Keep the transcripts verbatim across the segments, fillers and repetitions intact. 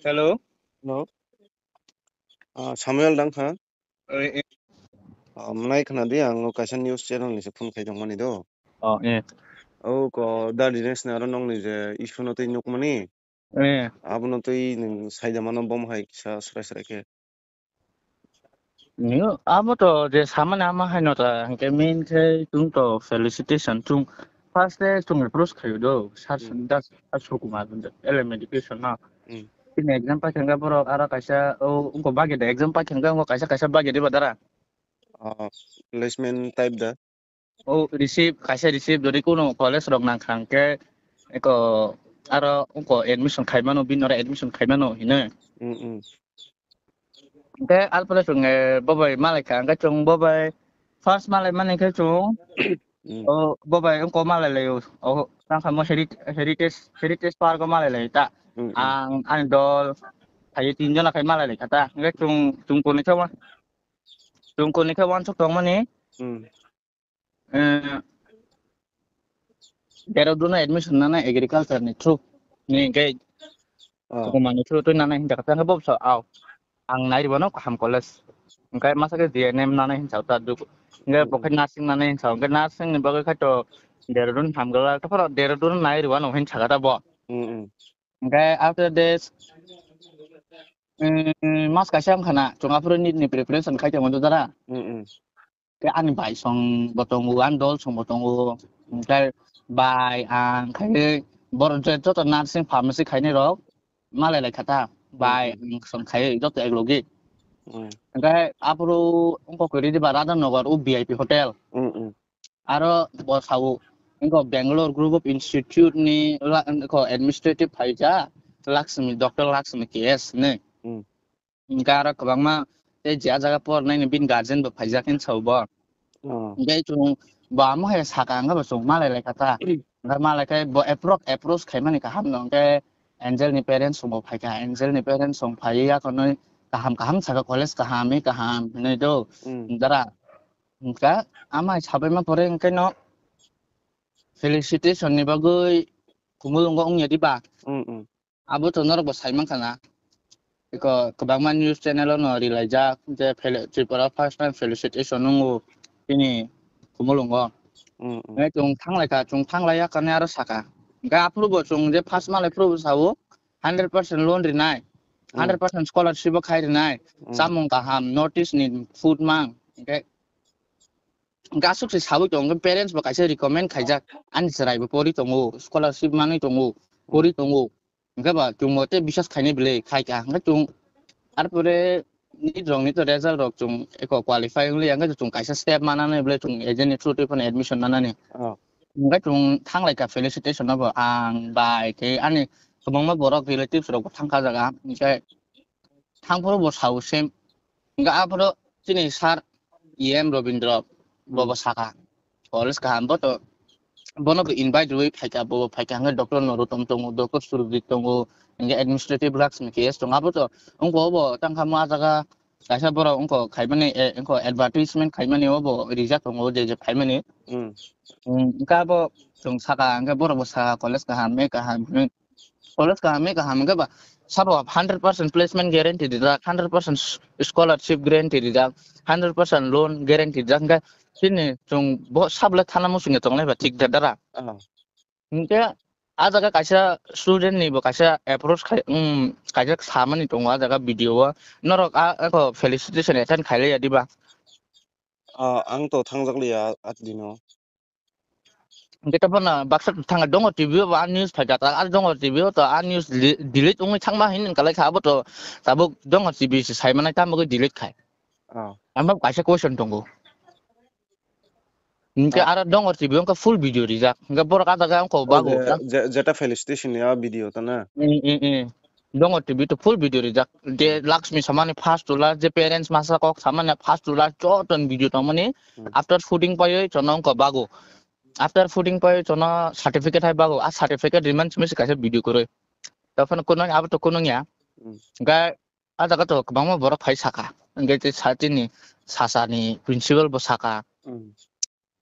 Hello. Hello. Ah, Samuel dang kha? Eh, eh. Ah, mwnai khna di, ang o kaisa news channel ni se phone khai tongmani do. Oh, eh. O ko da Dinesh ni aro nong ni je issue no twi nukmani. Eh. Abono twi nwng saida mano bom hai kisa srai srai khe. Nio, amo to je samani ama hai no ta, hingke main khe chung to felicitation chung first day chung approach khayo do, sir Hmm. Das Sukumar, L M education na. Hmm. Tini exam paikha hingke borok aro kaisa, o, wngko bagi da exam paikha hingke wngko kaisa, kaisa bagi da ba dara. Ah, placement type da? O receive, kaisa receive, jodi kuno college rok nang kha hingke eko aro wngko admission khaimano, bini oro admission khaimano hino. Mm, mm. Hingke alpore chwng, eh, bo bai malai kha, hingke chwng bo bai first malai mani khe chwng, Mm. O bo bai wngko malai lai o, o tang kha mo heri-, heritage, heritage park o malai lai ta. Mm, mm. Ang ani dol phai tin jona khai malai lai kha ta. Hingke chwng, chwng kuni khe wa-, chwng kuni khe wansuk tongmani. Mm. Eh, Dehradun o admission nana agriculture ni through ni hingke Oh. Sukumar ni through twi nana hinta kha, hingke bo bwsa, "Au, ang nai rwano kaham college." Hingke masa khe G N M nana hinsa ta duk. Hingke Mm, bo khe mm. Nursing nana hinsa, hingke nursing ni bagwi khe to Dehradun hamgala, to phoro Dehradun nai rwano hin saka ta bo. Mm, mm. Hingke after this, mm, mas kaisa wngkha na, chwng aphuru NEET ni preparation khai tongo dara. Mm, mm. Khe ani bai song bo tongo, ani dol song bo tongo, hingke bai ang khai borok je joto nursing pharmacy khainai rok malai lai kha ta, bai Mm, mm. ang song khai joto ek logi. Mm. Hingke aphuru wngkok kwrwi diba Radhanagar o V I P hotel. Mm, mm. Aro bo sao, wngkok Bangalore Group of Institute ni la-, wngkok administrative phaijak Lakshmi, Doctor Lakshmi K S hinwi. Mm. Hingke aro kwbangma tei je a jaga pornaini bini guardian bo phaijak hinwi sao bo. Oh. Hingke chwng bo amo hai saka hingke bo chwng malai lai kha ta. Hingke malai khe bo approach, approach khaimani kaham no hingke Angel ni parents rok bo phaikha. Angel ni parents rok phaiwi yakarnwi kaham kaham saka college kaham e kaham hinwi do. Mm. Dara. Hingke amai sabaima pore hingke no felicitation ni bagwi Khumulwngo wngya diba? Mm, mm. Abo to norok bo sai mankha na. Eko kwbangma news channel o no rilaijak je fel-, Tripura first time felicitation wngo chini Khumulwngo. Mm, mm. Hingke chwng thanglai kha, chwng thanglai ya kane aro saka. Hingke aphuru bo chwng je first malai phuru bo sao hundred percent loan rinai, Mm. hundred percent scholarship bo khai rinai, Mm. chamung kaham, North East ni food mang, hingke Hingke aswk se sawi tongo, parents bo kaisa recommend khaijak, ani chwrai bo pori tongo, scholarship manwi tongo, pori tongo. Hingke ba chwngbo tei biswas khainai bwle khaikha. Hingke chwng, arpore NEET rokni to result rok chwng eko qualify wngliya, hingke chwng kaisa step manani bwle chwng agent ni through twi phano admission nanani. Oh. Hingke chwng thanglaikha felicitation no bo, ang bai khe ani kwbangma borok relatives rok bo thangkha jaga. Hingke thangphuru bo sao same. Hingke aphuru chini sir E M Rabindra bo bo Hmm. saka. College kaham bo to, bono bo invite rwui phaikha, bo bo phaikha hingke Doctor Narotam tongo, Doctor Surjit tongo, hingke administrative Lakshmi K S tongo. Abo to wngkha obo tangkha mo ah jaga kaisa borok wngkha khaimani, eh, wngkha advertisement khaimani obo rijak tongo je je phaimani. Hmm. Hmm, hingke abo chwng saka hingke borok bo saka college kaham, me kaham hinwi. College kaham e kaham hingke ba sabo hundred percent placement guarantee rijak, hundred percent scholarship guarantee rijak, hundred percent loan guarantee rijak, hingke chini chwng bo sabole thana muchungya tonglai ba thik da dara. Ah. Hingke ah jaga kaisa student ni bo kaisa approach khai, um, kaisa samani tongo ah jaga video o. Norok ah, eko felicitation attend khailaiya diba? Ah, ang to thangjak liya ah dino. Hingke tamo baksa thang Dongo T V o bo a news phaikha ta, a Dongo T V o to a news deli-, delete wngwi thangma hinwi kalai kha, abo to tabuk Dongo T V se sai manai, tamo khe delete khai. Oh. Ang bo kaisa question tongo. Hingke Ah. aro Dongo T V wngkha full video rijak. Hingke borok a jaga wngkha Oh, bago je, tang- je, jeta felicitation ni a video ta na? Mm, mm, mm. Dongo T V to full video rijak. Je Hmm. Lakshmi samani first to last, je parents masa kok samani first to last, joto ni video tongmani. Hmm. After shooting paiwi chono wngkha bago. After shooting paiwi chono certificate hai bago. A certificate rimani simi se kaisa video kwrwi. Tei phano kunung abo to kunung ya. Hmm. Hingke a jaga to kwbangma borok phai saka. Hingke tei sa chini sasa ni principal bo saka. Hmm.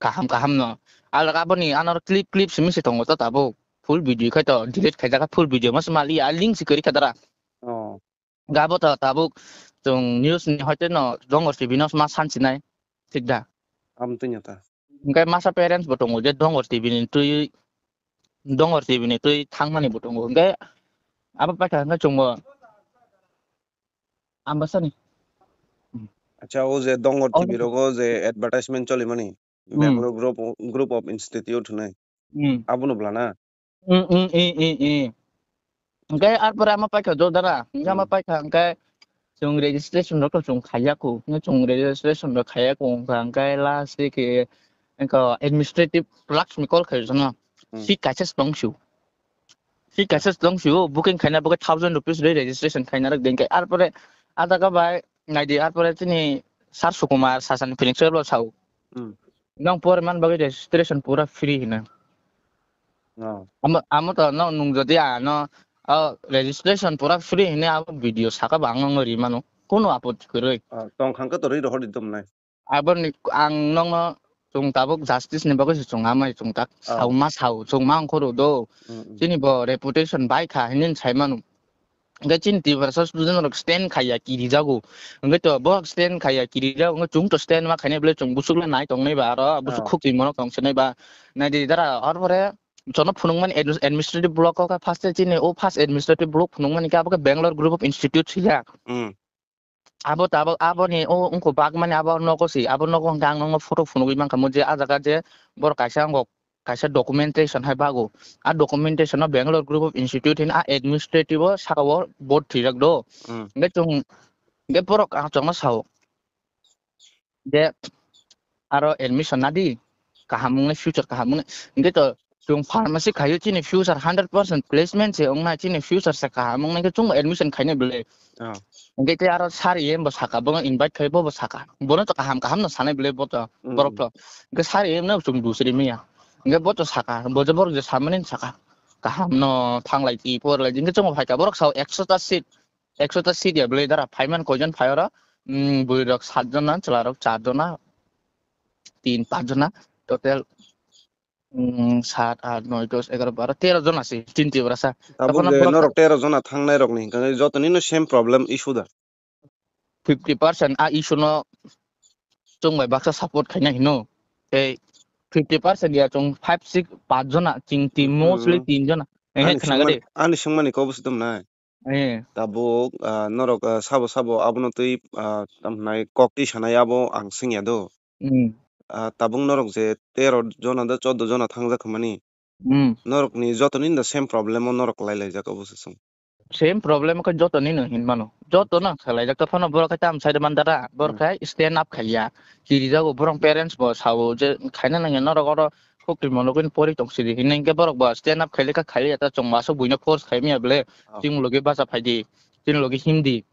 Kaham kaham no. Alak aboni anor clip clip simi se tongo to tabuk. Full video khai to delete khai jaka full video mas mali a link se kwrwi kha dara. Oh. Gabo ta tabuk chwng news ni hoite no Dongor T V no ma sansinai, thik da? Am twi ta. Hwnkhe masa parents bo tongo je Dongor T V ni twi, Dongor T V ni twi thangmani bo tongo. Hwnkhe abo paikha hwnkhe chwngbo Ambasani. Acha, o je Dongor Oh, T V rogo je advertisement cholimani, Hmm. Bangalore Group, Group of Institute hwnwi. Hmm. Abono bwlana? Hmm, hmm, eh, eh, eh. Hwnkhe arpore ama paikha do dara, hwnkhe ama Hmm. paikha hwnkhe chwng registration rok to chwng khaiya kho, hwnkhe chwng registration rok khaiya kho, hwnkha hwnkhe last day khe hwnkha administrative clerk ni call khaio jana. Hmm. Si kaisa tong sio. Si kaisa tong sio, booking khaina bo khe thousand rupees rwi registration khaina rok dengkhe. Arpore a jaga bai naidi, arpore chini Sir Sukumar sasani phoenix bo sao. Hmm. Nong pore man bagwi registration pura free hino. Oh. Amo, amo to no nung jodi ano, o registration pura free hino abo video saka ba ang nong ri mano. Kono apot kwrwi. Ah, tong khang khe to rwi rohor di dom nai. Aboni ang nongno chwng tabuk justice ni bagwi se chwng amai chwng tak Oh. sao ma sao chwng ma ongkhoro do. Hmm, hmm. Chini bo reputation bai kha hinin sai mano. Hwnkhe chini Tiprasa student rok stand khaiya kirijago. Hwnkhe to bo stand khaiya kirijago, hwnkhe chwng to stand ma khainai bwle chwng busuk le nai tongnai ba aro busuk Oh. khuk twi mono tong sinai ba. Naidi dara arpore chono phunukmani admi-, administrative block o kha first chini o first administrative block phunukmani khe abo khe Bangalore Group of Institute sijak. Hmm. Abo tabuk aboni o wngkha bagmani abo nogo si, abo nogo hwnkhe ang nokno photo phunugwi mankha, mo je ah jaga je borok kaisa wngkha, kaisa documentation hai bago. Ah documentation no Bangalore Group of Institute hin ah administrative o saka o board thwijak do. Hmm. Hwnkhe chwng, hwnkhe borok ang chwngno sao je aro admission nadi, kaham wngnai, future kaham wngnai. Hwnkhe to chwng pharmacy khaio, chini future hundred percent placement se wngnai, chini future se kaham wngnai khe chwngbo admission khainai bwle. Oh. Hwnkhe tei aro sir E M bo saka, bono invite khai, bo bo saka. Bono to kaham kaham no sanai bwle bo to, Hmm. borok to. Hwnkhe sir E M no chwng dusri manya. Hwnkhe bo to saka, bo je borok je samani saka. Kaham no thanglai di, porlai di. Hwnkhe chwngbo phaikha, borok sao ekso ta seat, ekso ta seat ya bwle dara, phaiman koijon phai oro? Hmm, bwrwi rok sat jona, chwla rok char jona, tin, pach jona, total, mm, sat, at, noi, dos, egaroh, baro, tero jona se, chini Tiprasa. Tabuk Tokhono je borok norok tero jona thangnai rokni hwnkhe jotoni no same problem issue da? Fifty percent a issue no chwng bai baksa support khaina hino. Tei fifty percent ya chwng five, six, pach jona, chwng ti Hmm. mostly tin jona. Ehe, Ani khna swngmani, gade. Ani swngmani kok bwswk tong nai? Eh. Tabuk, ah, norok, ah, sabo sabo abono twi, ah, tamo hwnai kok twi sanai abo ang swngya do. Hmm. Ah, tabuk norok je tero jona do chordo jona thangjak khamani. Hmm. Norokni jotoni no same problem o norok lai laijak obo se chwng. Same problem khe jotoni no hinmano. Joto no khe laijak to phano borok khe tam side man dara. Borok Hmm. khe stand up khaiya. Kirijago borok parents bo sao je khaina nangya norok oro Khukti monogwini pori tong sidi hinwi hwnkhe borok bo stand up khailika khailiya ta chwng aswk buino force khaimaya bwle Oh. chwng logi bacha phaidi, chini logi himdi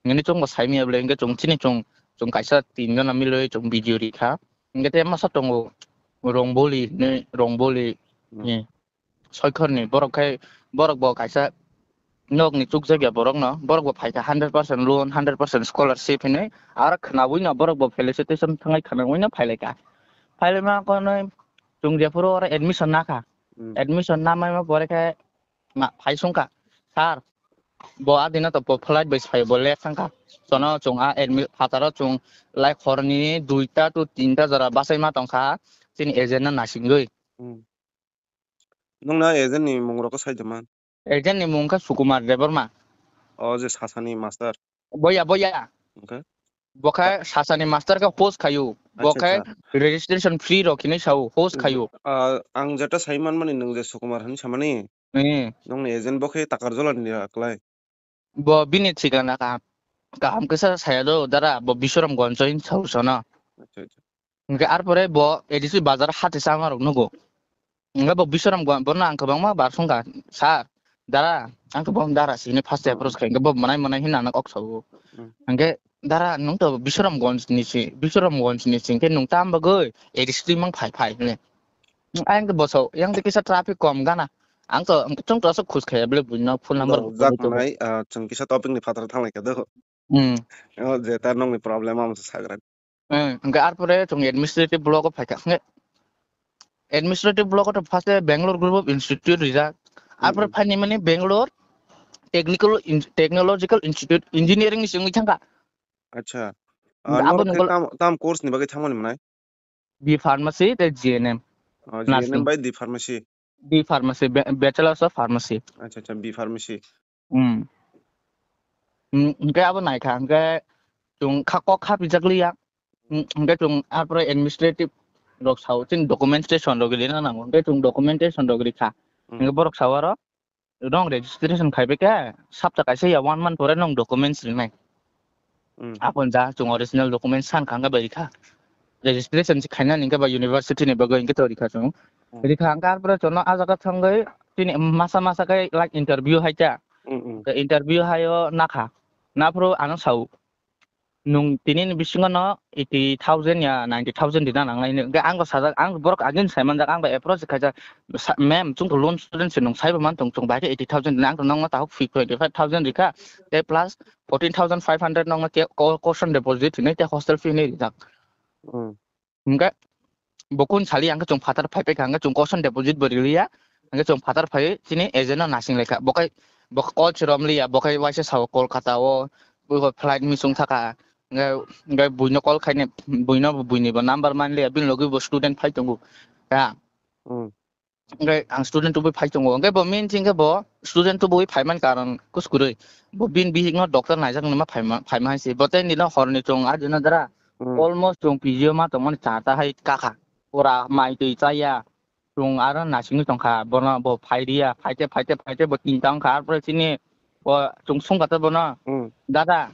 hinwi chwngbo saimaya bwle hwnkhe chwng chini chwng, chwng kaisa tin jona milwi chwng video rikha. Hwnkhe tei masa tongo Rongboli hinwi, Rongboli Hmm. ni Soikhorni borok khai, borok bo kaisa nokni chukjakya borokno, borok bo phaikha hundred percent loan, hundred percent scholarship hinwi, aro khnawi no borok bo felicitation thangwi khnawi no phailaikha. Phailaima konwi chwng jephuru oro admission nakha. Hmm. Admission namaima pore khe ma phai songkha, "Sir, bo adina to bo flight bai phai bo late thangkha. Chono chwng a admi-, phataro chwng lai horni duita to tinta jora bachaima tongkha, chini agent no naisingwi." Hmm. Nokni agent ni mung rok sai tongma? Agent ni mung khe Sukumar Debbarma. O je sasani master. Boya, boya. Okay. Bo khe sasani master khe host khayu. Bo Acha, khe acha. Registration free rok hinwi sao, host khayu. Ah, ang jeta sai manmani nwng je Sukumar hinwi samani. Eh. Nokni agent bo khe Takarjala ni aklai. Bo bini thikana kaham, kaham kisa saya do dara, bo Biswaram Goncho hin sao sono. Acha, acha. Hwnkhe arpore bo A D C bazar hati chama rok nugo. Hwnkhe bo Biswaram Gon-, bono ang kwbangma bar songkha, "Sir, dara, ang khe bo dara sini first Hmm. approach khai, hwnkhe bo mwnai mwnai hinwi ang ok sao." Hmm. Hwnkhe, "Dara, nwng to Biswaram Goncho ni si, Biswaram Goncho ni si, hwnkhe nwng tam bagwi A D C twi mang phai phai," hinwi. Ayang de bosok, yang de kisa traffic kom gana. Ang to, ang to chwng to aswk khus khaya bele buino phone number Bo bo jak to. Manai, ah, chwng kisa topic ni phataro thanglai kha do. Hmm. O je ta nokni problem amo se sagra. Hmm, hwnkhe arpore chwng administrative block o phaikha. Hwnkhe administrative block o to first Bangalore Group of Institute rijak. Hmm, Arpore hmm. Phaini mani Bangalore technical in-, technological institute engineering ni simi thangkha. Acha. Ah, abo norok khe nungkol- tam, tam course ni bagwi thangmani mwnai? B pharmacy tei G N M. Ah, G N M nursing. Bai D pharmacy. D pharmacy, ba-, bachelors of pharmacy. Acha, acha, B pharmacy. Hmm. Hmm, hwnkhe abo naikha, hwnkhe chwng kha kok kha pijak liya. Hmm, hwnkhe chwng arpore administrative rok sao, chini documentation rok rina nango. Hwnkhe chwng documentation rok rikha. Hmm. Hwnkhe borok sao aro, nong registration khaibai khe, sapta kaisa ya one month pore nong documents rinai. Hmm. Apon ja chwng original documents san kha hwnkhe bai rikha. Registration se khainani hwnkhe ba university ni bagwi hwnkhe to rikha chwng. Hmm. Rikha hwnkhe arpore chwngno ah jaga thangwi chini masa masa khe like interview hai kha. Hmm, hmm. Hwnkhe interview haio nakha. Naphuru ano sao. Nwng tini ni bisingo no eighty thousand ya ninety thousand rina nangnai hwnwi. Hwnkhe ang bo sajak, ang borok agin sai manjak, ang bo approach khaijak, sa-, "Ma'am, chwng to loan student se, nwng saibo man tong, chwng bai khe eighty thousand rina, ang to nokno tahuk fee twenty five thousand rikha, tei plus fourteen thousand five hundred nokno ke-, co-, caution deposit hinwi tei hostel fee hinwi rijak." Hmm. Hwnkhe bo kun sali ang khe chwng phatar phai paikha, hwnkhe chwng caution deposit bo riliya, hwnkhe chwng phatar phai chini agent no nasing laikha. Bo khai, bo call se rom liya, bo khai waisa sao Kolkata o, bo flight missing thaka, hwnkhe, hwnkhe buino call khaini, buino, buini bo number man liya, bini logi bo student phai tongo. Ya. Hmm. Hwnkhe ang student tubui phai tongo. Hwnkhe bo main thing khe bo student tubui phaiman karon kuskurui. Bo bini bihikno doctor naijaknima phaima, phaima hai se. Bo tei nino horni chwng ajina dara. Hmm. Almost chwng P G o ma tongmani charta hai kakha. Pura mai twi chaya. Chwng aro nasingwi tongkha. Bono bo phai riya. Phaite, phaite, phaite bo tinta wngkha. Arpore chini bo chwng sungkha tei bono. Hmm. Dada,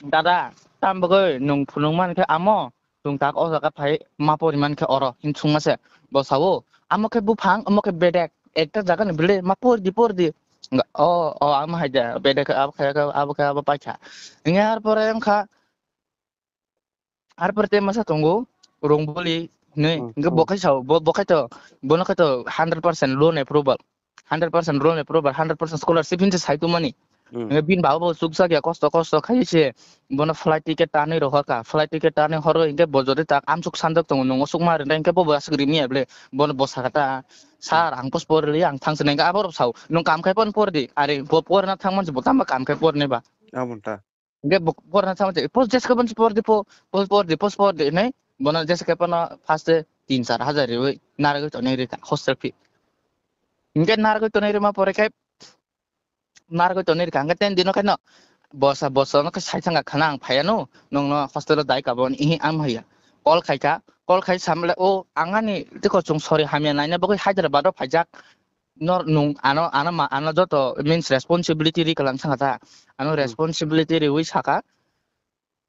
dada, tam bagwi nwng phunukmani khe amo? Chwng tak o jaga phai ma pori man khe oro hin sungma se. Bo sao, "Amo khe buphang, omo khe bedek. Ekta jaga ni bwle ma por di, por di." Nga, "O, o, amo hai de, bedek abo khe, abo khe, abo paikha." Hwnkhe arpore wngkha, arpore tei masa tongo, Rongboli hinwi. Hmm, hwnkhe hmm. Bo khai sao, bo, bo khai to, bono khai to hundred percent loan approval. Hundred percent loan approval, hundred percent scholarship hinse sai tongmani. Hmm. Hwnkhe bini baba bo chukjak ya, kosto kosto khai se bono flight ticket tanwi rohor kha, flight ticket tanwi horwi hwnkhe bo jodi tak amsuk sanjak tongo, nungo sukma rwnai hwnkhe bo bo aswk rimi ya bwle, bono bo sakha ta, "Sir, ang post por li, ang thang sinai," hwnkhe aborok sao, "Nwng kam khai phano por di," are bo porna thangmani se bo tamo kam khai pornai ba. Abo ta. Hwnkhe bo porna thangmani se, "Post jesa khe phano por di, po-, post por di, post por di," hinwi bono jesa khe phano first e tin char hajar riwi narwgwi tonwi rikha hostel fee. Hwnkhe narwgwi tonwi rima pore khe narwgwi tonwi rikha. Hwnkhe ten dino khe no bosa, bosa no khe sai thangkha khana ang phaiya no, nongno hostel o dai kabo ni, ihi, ang haiya. Call khaikha, call khai samle, "O, ang ani tiko chwng sorry hamya naina bagwi Hyderabad o phaijak." Nor nung ano, ano ma, ano joto means responsibility ri kwlang sangkha ta. Ano Hmm. responsibility riwi saka.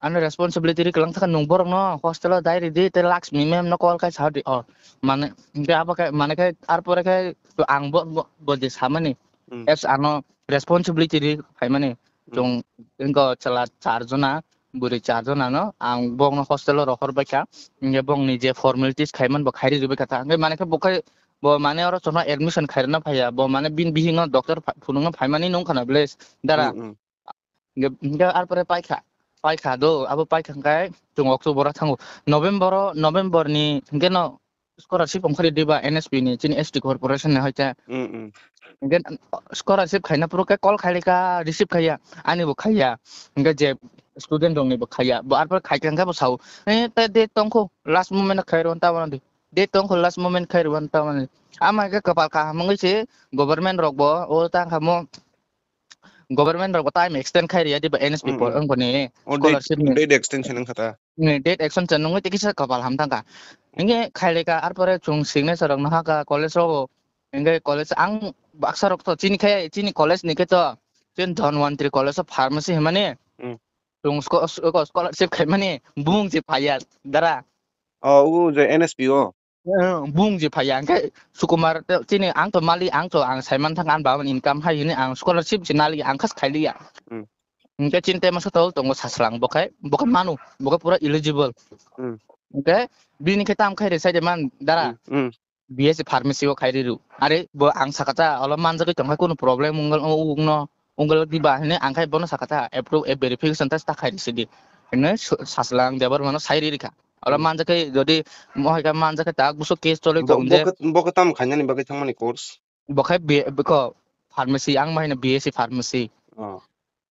Ano responsibility ri kwlang saka nung borok no hostel o dai ridi tei Lakshmi ma'am no call khai sa di. O, mane, hwnkhe abo khe, mane khe, arpore khe to ang bo, bo, bo je samani. Hmm. Apps ano responsibility ri phaimani. Hmm. Chwng wngkha chwla char jona, bwrwi char jona no ang bokno hostel o rohor baikha. Hwnkhe bokni je formalities khaiman bo khairi rwbaikha ta. Hwnkhe mane khe bo khe bo mane oro chwngno admission khairwna phaiya, bo mane bini bihikno doctor pha-, phunukna phaimani nungkha na ble dara. Hmm, hmm. Hingke, hingke arpore paikha, paikha do, abo paikha hingke chwng October o thango. November o, November ni hingke no scholarship ongkhorwi diba N S P ni, chini S T corporation ni hoite. Hmm, hmm. Hingke scholarship khaina phuru khe call khailika, receive khaiya, ani bo khaiya. Hingke je student rok ni bo khaiya. Bo arpore khaikha hingke bo sao, "Eh, te date tongkho, last moment o khairwno tamoni." Date tongkho last moment khai rwmani tamani. Ama khe kwpal kaham wngwi se government rok bo o tang kha mo, government rok bo time extend khai riya diba N S P Mm, por mm. wngkoni O date, scholarship ni. Date extension wngkha ta. Ni date extension wngwi tei kisa kwpal ham tang kha. Hingke khai le ka arpore chwng signature rok no ha ka college rogo. Hingke college ang baksa rok to chini khai chini college ni khe to chini Dhanwantri College of Pharmacy himani. Mm. Chwng scho-, scho-, scholarship khaimani bumung se phaiya dara. Oh, o je N S P o. Eh, bumung je phaiya, hingke Sukumar te, chini ang to mali, ang to ang saiman thang, ang baba income hai hini ang scholarship se nali, ang khas khailiya. Hmm. Hingke chini tema sa tol tongo saslang, bokhai, bokhai manu, bokhai pura eligible. Hmm. Hingke bini khe tam khai re sai de man dara. Hmm, hmm. B S C pharmacy o khai riru. Are bo ang sakata olo manjagwi tongkha kunu problem unggal, ungno, unggal diba hine ang khai bono sakata approve, a verification test ta khai risi di. Hine su-, saslang debar mano sai ri rikha. Olo Hmm. manjagwi jodi mohai kha manjagwi tak buso case choli Bo, tong je. Bo khe, bo khe tamo khainani bagwi thangmani course? Bo khai be, beko pharmacy, ang ma hino B S C pharmacy. Oh.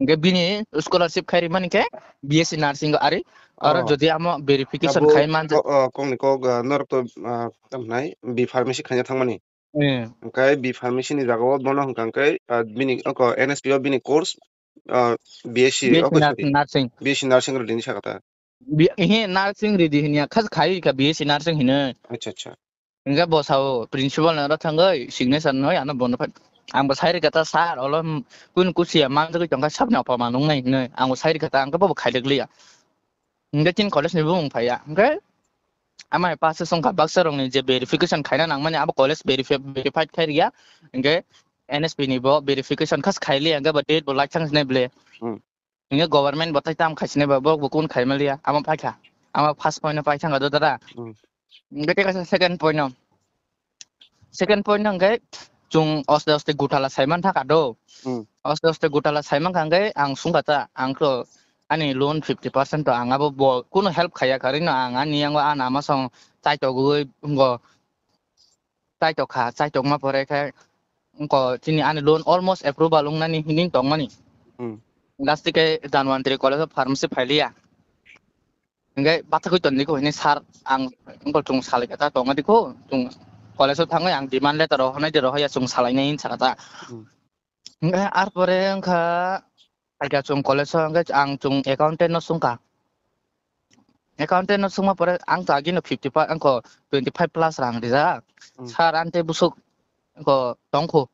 Hingke bini scholarship khai rimani khe B S C nursing ari, aro Oh. jodi amo verification Abo khai man ko-, oh, kongni kok, ah, norok to, ah, tamo hinai B pharmacy khaina thangmani. Eh. Hingke B pharmacy ni jaga o bono hingka hingke, ah, bini oko N S P o bini course, ah, B S C, B S C oko nursing, sorry. Nursing. B S C nursing rwdi hinwi sakha ta. Bi-, ehe, nursing rwdi hinya, khas khai ka B S C nursing hino. Acha, acha. Hingke bo sao, principal no ro thangoi, signature noi, ano bono phai. Ang bo sai rikha ta, sir, olo, kun kusia, mang jagoi tongkha, sabni apha ma nung nai hinoi. Ang bo sai rikha ta, ang bo khai rikliya. Hingke tin college ni bumung phaiya. Hingke, ama hai pass songkha baksa rokni je verification khaina nangmani, abo college verifi-, verified khai riya. Hingke, N S P ni bo verification khas khai liya, hingke bo date bo lai thang sinai ble. Hmm. Hingke government bo tai tam khai sinai ba, borok bo kun khai maliya, amo paikha. Amo first point no paithang do dada. Hmm. Hingke tei kaisa second point no. Second point no hingke chwng oste oste gutala saiman thaka do. Hmm. Oste oste gutala saiman kha hingke ang sungkha ta, ang kho ani loan fifty percent to ang abo bo kuno help khaiya karino ang ani yango ana masong chaitogoi wngkha. Chaitokha, chaitokma pore khe wngkha chini ani loan almost approval wngnani hwnwi tongmani. Hmm. Last khe Dhanvantri College of Pharmacy phailiya. Hingke bathakgwi tongdi kho hwnwi sir ang wngkha chwng salai kha ta tongma di kho chwng college o thangwi ang demand letter rok honai di rok ya chwng salainai hinwi sakha ta. Hmm. Hingke arpore wngkha, aika chwng college o hingke ang chwng accountant no swngkha. Accountant no swngma pore ang to agino fifty pa-, ang ko twenty five plus rang rijak. Hmm. Sir, ante busuk ko tongkho.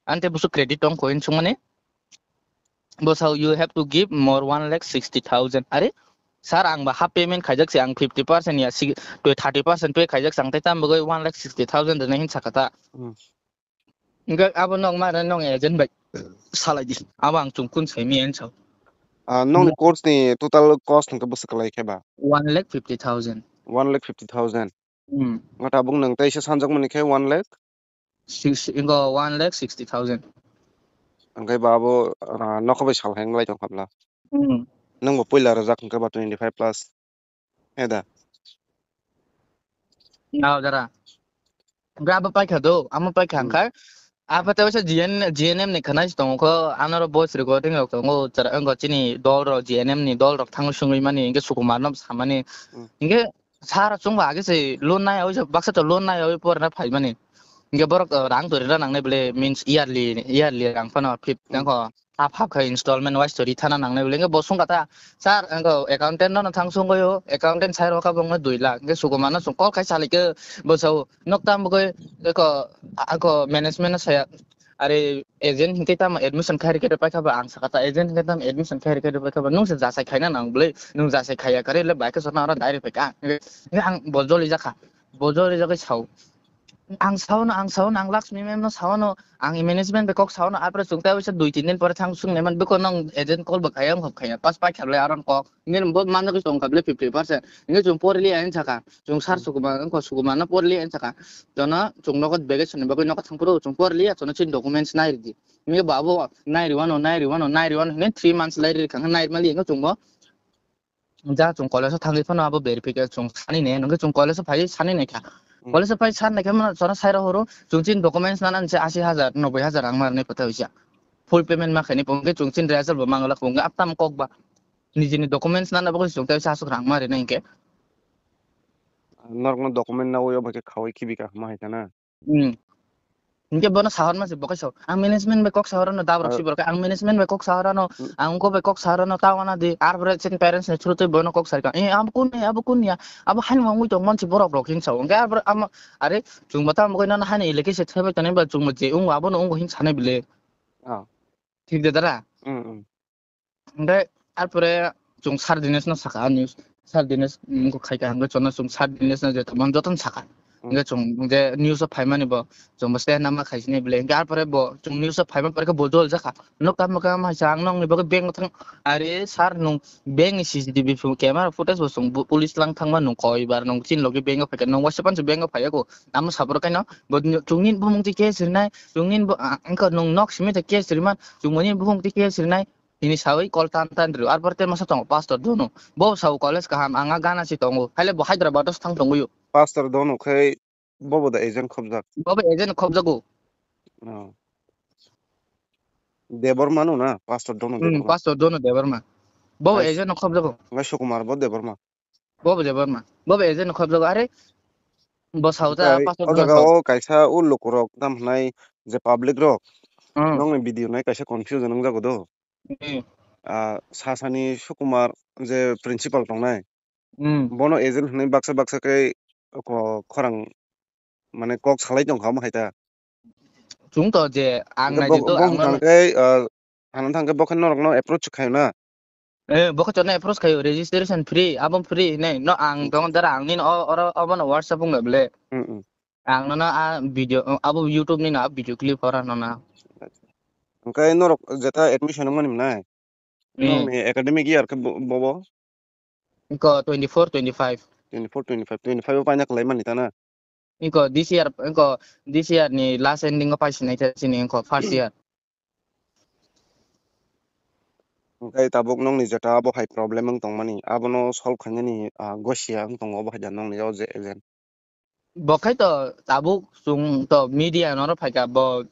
Ante busuk credit tongkho hin swngmani. Bo sao, "You have to give more one lakh sixty thousand." Are, sir, ang ba half payment khaijak se, ang fifty percent ya si-, to thirty percent pay khaijak se, ang tai tam bagwi one lakh sixty thousand rwna hin sakha ta. Hmm. Hingke abo nok ma rwna nok agent bai salai di. Abo ang chwng kun sai mi ang sao. Ah, nokni course ni total cost hingke bwswk kwlai khe ba? One lakh fifty thousand. One lakh fifty thousand. Hmm. Ngo tabuk nwng teisa sanjak mani khe one lakh? Six, ingo one lakh sixty thousand. Hingke ba abo, ah, nokho bai sal hai wng lai tong kha bla? Hmm. Nwng bo puila rwjak hingke ba twenty five plus. He da. Nao dara. Hingke abo paikha do, amo paikha Hmm. hingkha. Abo tei waisa G N, G N M ni khwnai se tongo kho, anoro voice recording rok tongo, chwra-, wngkha chini dol rok, G N M ni dol rok thangwi swngwi mani, hingke Sukumar no samani. Hmm. Hingke sir chwngbo age se loan nai, oisa baksa to loan nai, oi porna phaimani. Hingke borok, uh, rang to rina nangnai bole, means yearly, yearly rang phano fifth Hmm. wngkha. Half half khe installment wise to rithana nangnai bole, hingke bo swngkha ta, "Sir, ang accountant no thang sungwi o, accountant sir o kha bongno dui lakh." Hingke Sukumar no chwng call khai salai khe bo sao, "Nok tam bwkhe eko, ako management no saya, are agent hingke tam admission khai rikhe paikha ba?" Ang sakha ta, "Agent hingke tam admission khai rikhe paikha ba? Nwng se jasai khaina nang bole, nwng jasai khaiya kare le bai khe sona oro direct paikha." Hingke ang bo joli jakha, bo joli jagwi sao. Ang saono, ang saono, ang Laxmi ma'am no saono, ang management bai kok saono, apre chwng tei waisa dui tin din pore thang sung naiman, beko nang agent call bo khaya, wng khaya, pas pai khablai aron kok. Nini bo manjagwi tong khablai fifty percent. Nini chwng porli ain saka, chwng sir Hmm. Sukumar, wngkha Sukumar no porli ain saka. Jono chwng nogo bege swnwi bagwi nogo thang phuru chwng porli ya, jono chini documents nai ridi. Nini bo abo nai riwano, nai riwano, nai riwano, hwnwi three months lai ri kha, nai mali, wngkha chwng bo. Ja chwng college o thangwi phano abo verification chwng sani ne, nungkhe chwng college o phai sani naikha. Hmm. College o phai sani naikha mano chwra sai rohoro, chwng chini documents nana nse asi hajar, noboi hajar ang marnai pota hoisa. Full payment ma khaini pungkhe chwng chini result bo mangala pungkhe aptam kok ba. Nijini documents nana bagwi chwng tei aswk rang ma rina hinkhe. Norokno document nawi obo khe khaui khibi ka hama hai kana? Hmm. Hinkhe bono sahor mase bo kaisa, ang management bai kok sahor ano, dabrok Ah. si borok, ang management bai kok sahor ano, Hmm. ang ungko bai kok sahor ano, tao ana di, ar pore chini parents ni through twi bono kok sarika, "Eh, abo kun ni, abo kun ya, abo haino wngwi tong mansi borok rok," hin sao. Hinkhe ar pore amo, are, chwng bo tamo khe nono haino election se thaibai tonwi ba chwng bo je wngo abono wngo hin sanai bile. Ah. Thik de dara? Hmm, hmm. Hingke arpore chwng Sir Dinesh no sakha news. Sir Dinesh wngkha khai kaham khe chwngno chwng Sir Dinesh no je tongmani jotono sakha. Hmm. Hingke chwng je news o phaimani bo chwng bo stand nama khaisini bile. Hingke arpore bo chwng news o phaima pore khe bo jol jakha. Noktam mokam hai sa ang nokni bagwi bank o thang. Are sir nwng bank ni C C T V camera footage bo chwng bu-, police lang thangma nwng koi bar nwng chini logi bank o phaikha nwng waisa pansu bank o phaiya ko. Amo saboro kaino bo chwngni bumung twi case rinai chwngni bo, ah, wngkha nwng nok simi twi case riman chwngmani bumung twi case rinai. Hini sawi call tan tan rio. Arpore te masa tongo Pastor Donu. Bo sao college kaham, anga gana si tongo. Haile bo Hyderabad o thang tongo yo. Pastor Donu khai bobo da agent khobjak. Bobo agent khobjago. Oh. Debbarma no na, Pastor Dono Hmm, Debbarma. Pastor Dono Debbarma. Bo Nice. Agent no khobjago. Ngai Sukumar bo Debbarma. Bo bo Debbarma. Bo bo agent no khobjago. Are bo sauta Okai, Pastor o Dono jaga sau. O kaisa o lukurok tam hwnai je public rok Hmm. nokni video nai kaisa confusion wngjago do. Hmm. Ah, sasani Sukumar je principal tongnai. Hmm. Bono agent hwnwi baksa baksa khe ko-, khorang mane kok salai tongkha omo hai ta. Chwng to je ang Hwnkhe naidi bo-, to bo ang hwnkha no khe, ah, ano thangkhe bo khe norokno approach khayo na? Eh, bo khe chwngno approach khayo, registration free, abo free hinwi. No ang Hmm. tong dara ang nini o-, oro obono WhatsApp wngkha bele. Hmm, hmm. Ang nono a video, abo YouTube nini a video clip hora nono. Hwnkhe norok jeta admission wngmani mwnai? Hmm. Nokni academic year khe bo-, bobo? Wngkha twenty-four, twenty-five. Twenty-four, twenty-five, twenty-five o paina kwlai mani ta na? Wngkha this year, wngkha this year ni last ending o paisinai khe chini wngkha first year. Hwnkhe tabuk nokni jeta abo hai problem wng tongmani, abono solve khainani, ah, gosia wng tongo obo hai da nokni o je agent? Bo khai to tabuk chwng to media noro phaikha, bo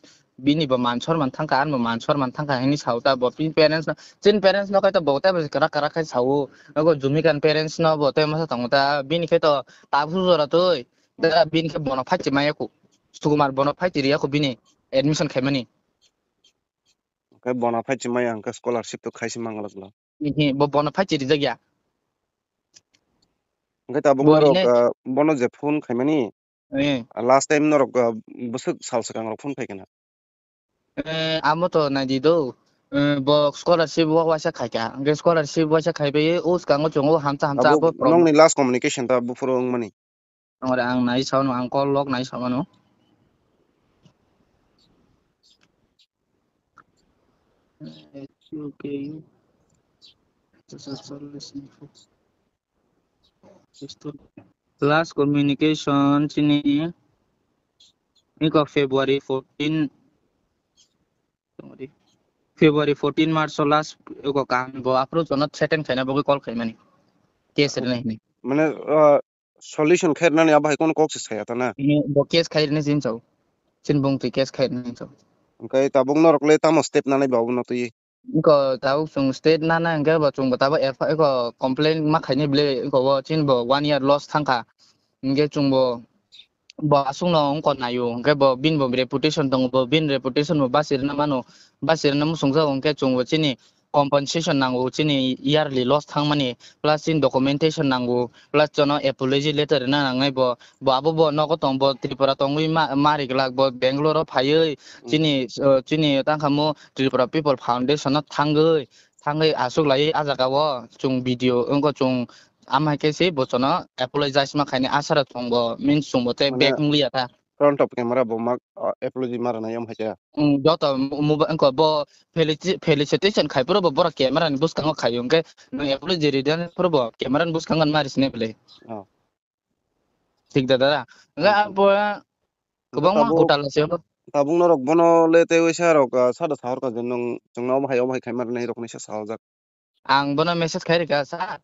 bini bo man sor man thangkha, ani bo man sor man thangkha hinwi sao ta, bo bini parents no, chini parents no khai to bo tei bo kwrak kwrak khai sao, nogo Jumika ni parents no bo tei masa tongo ta, bini khai to tabuk jora twi da bini khe bono phachi maya khu, Sukumar bono phachi riya khu bini admission khaimani. Hwnkhe bono phachi maya hwnkhe scholarship to khaisi manglak lo. Ihi, bo bono phachi rijak ya. Hwnkhe tabuk Bo norok, hine ah, bono je phone khaimani, Eh. Last time norok, ah, bwswk sal swkang rok phone khai kana? Eh, amo to naidi do. Eh, bo scholarship wa-, waisa khaika. Hwnkhe scholarship waisa khaibai o swkango chwng o hamsa hamsa Abo abo problem. Nokni last communication ta buphuru wngmani? Ore ang nai sao no, ang call log nai sao no. It's okay. Last communication chini iko February fourteen, February fourteen March o last iko kaham bo aphuru jono threaten khaina bagwi call khaimani. Case rwna hinwi. Mane, uh, solution khairnani abo hai kono kok se saya ta na? Bo case khairnai sin sao. Sin bung twi case khairnai sao. Hwnkhe tabuk norok le tamo step nanai ba obo no twi? Iko tabuk chwng state nana hwnkhe bo chwng bo tabuk F I R iko complaint ma khainai bwle iko bo chini bo one year loss thangkha. Hwnkhe chwng bo, bo aswkno wngkha naio, hwnkhe bo bini bo reputation tongo, bo bini reputation bo bachirwna mano, bachirwna muchungjago, hwnkhe chwng bo chini compensation nango, chini yearly loss thangmani, plus chini documentation nango, plus jono apology letter rwna nangnai bo, bo abo bo nogo tong, bo Tripura tongwi ma, ma riglak, bo Bangalore o phaiwi Hmm. chini, uh, chini tangkhamo Tripura People Foundation o thangwi, thangwi aswk laiwi ah jaga o chwng video wngkha, chwng ama hai khe se bo jono apologize ma khainai asara chwng bo, means chwng bo tei Mane back wng liya ta. Front of camera bo ma, uh, apology ma rwnai omo hai khe. Hmm, joto mu-, mu-, wngkha bo felici-, felicitation khai phuru bo borok camera ni bwskango khaio, hwnkhe nwng apology ridani phuru bo camera ni bwskango ma risinai bwle. Oh. Thik da, dada. Hwnkhe Hwnkhe. abo Hwnkhe kwbangma tabuk, hotel se bo. Tabuk norok bono le tei waisa rok, ah, sada sahor ka je nwng chwngno omo hai omo hai khaima rwnai rok hinwi sa sahorjak. Ang bono message khai rwkha, "Sir,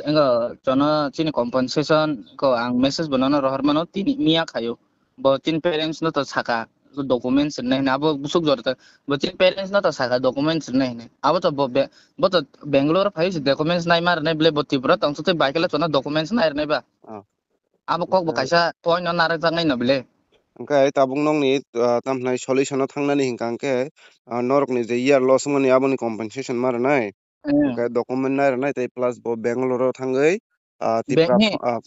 wngkha jono chini compensation ko ang message bono no rohor mano, tini miya khaio. Bo chini parents no to saka, documents rwnai hinwi, abo bwswk jora ta, bo chini parents no to saka, documents rwnai hinwi. Abo to bo be-, bo to Bangalore phai se documents nai ma rwnai bwle, bo Tripura tong sotwi bai khe le jono documents nai rwnai ba." Oh. Abo kok bo Hwnkhe kaisa point no narwkjaknai no bwle. Hwnkhe tabuk nokni, ah, tamo hwnai solution o thangnani hwnkha hwnkhe, ah, norokni je year loss wngmani aboni compensation ma rwnai. Eh. Hwnkhe document nai rwnai tei plus bo Bangalore o thangwi, ah, Tipra Bang-, he, pho-, ah,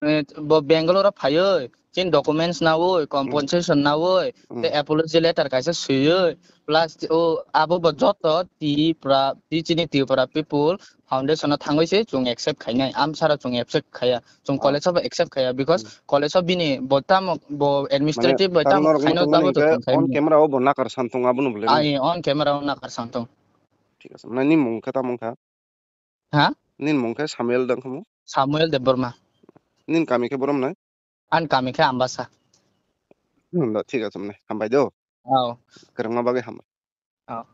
eh, bo Bangalore o phaiwi chini documents nawi, Hmm. compensation nawi, Hmm. tei apology letter kaisa swiwi, plus o abo bo joto Tipra, chini Tripura people foundation o thangwi se chwng accept khainai, amsara chwng accept khaiya. Chwng Ah. college o bo accept khaiya, because Hmm. college o bini bo tamo bo administrative Mane, bai tamo tamo norok khaino muchungmani tamo to hwnkhe chwng khaino. On camera o bo nakar san tongo abono bwle. Ai, on camera o nakar san tong. Thik ase. Mane nini mung khe tamo wngkha? Ha? Nini mung khe Samuel da wngkha mo? Samuel Debbarma. Nini kami khe borom nai? Ani kami khe Ambasa. Hmm, da, thik ase mane. Hambai do. Oh. Kwrwngma bagwi hambai. Oh.